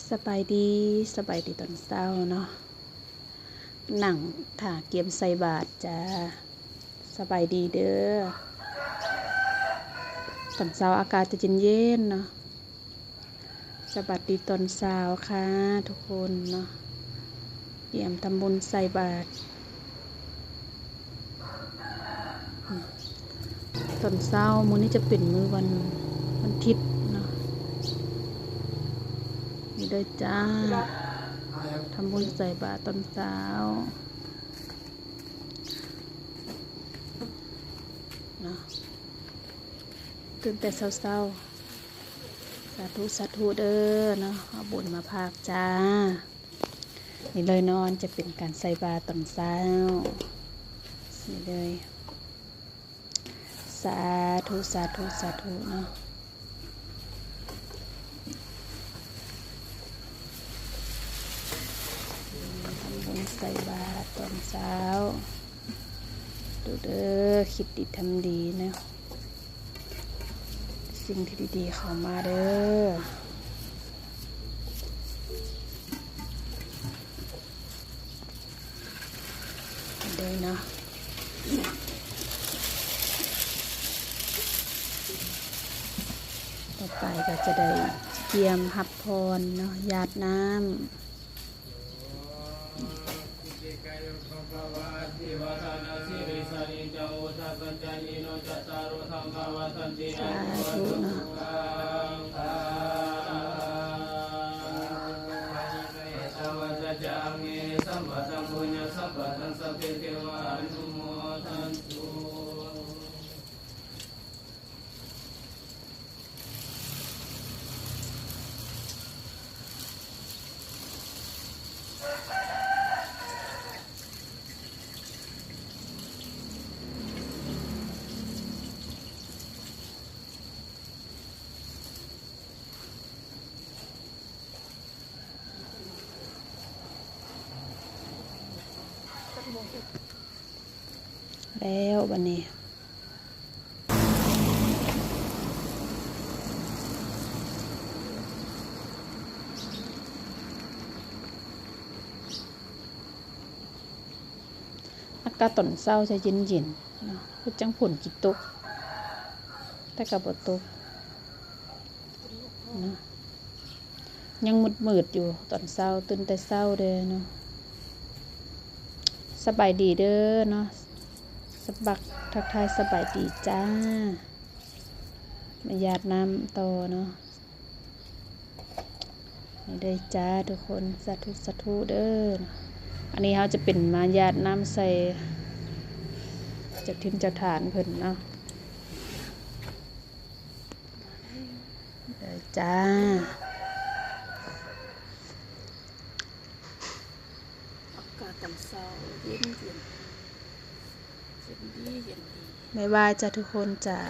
ສະບາຍດີ, ສະບາຍດີຕອນເຊົ້າເນາະ, ນັ່ງຖ້າກຽມໃສ່ບາດຈ້າ. ສະບາຍດີເດີ, ຕອນເຊົ້າອາກາດຈະເຢັນໆເນາະ. ສະບາຍດີຕອນເຊົ້າຄ່ະທຸກຄົນເນາະ, ກຽມທຳບຸນໃສ່ບາດ. ຕອນເຊົ້າ ມື້ນີ້ຈະເປັນມື້ວັນ ວັນທິດເນາະ. ນີ້ເດີຈ້າ, ທຳບຸນໃສ່ບາດຕອນເຊົ້າເນາະ, ຕື່ນແຕ່ເຊົ້າໆ. ສາທຸ ສາທຸເດີເນາະ, ເອົາບຸນມາຝາກຈ້າ. ນີ້ເລີຍເນາະ, ຈະເປັນການໃສ່ບາດຕອນເຊົ້າ. ນີ້ເລີຍ. ສາທຸ ສາທຸ ສາທຸເນາະ, ທຳບຸນໃສ່ບາດຕອນເຊົ້າ. ດູເດີ, ຄິດດີທຳດີເນາະ, ສິ່ງທີ່ດີໆເຂົ້າມາເດີ. ເດີເນາະ, ຕໍ່ໄປກໍຈະໄດ້ກຽມຮັບພອນເນາະ, ຢາດນ້ຳ. ສາທຸເນາະ. ແລ້ວບາດນີ້ ອາກາດຕອນເຊົ້າຈະເຢັນໆເນາະ, ຄືຈັ່ງຝົນຊິຕົກ ແຕ່ກໍບໍ່ຕົກເນາະ. ຍັງມືດໆຢູ່ຕອນເຊົ້າ, ຕື່ນແຕ່ເຊົ້າເດີເນາະ. ສະບາຍດີເດີເນາະ, ສະບັກ ທັກທາຍສະບາຍດີຈ້າ. ມາຢາດນ້ຳຕໍ່ເນາະ, ນີ້ເດີຈ້າທຸກຄົນ. ສາທຸ ສາທຸເດີເນາະ. ອັນນີ້ເຮົາຈະເປັນມາຢາດນ້ຳໃສ່ເຈົ້າຖິ່ນເຈົ້າຖານເພິ່ນເນາະ. ເດີຈ້າ. ອາກາດຕອນເຊົ້າເຢັນໆ ເຢັນດີ ເຢັນດີ. ບາຍບາຍຈ້າທຸກຄົນຈ້າ.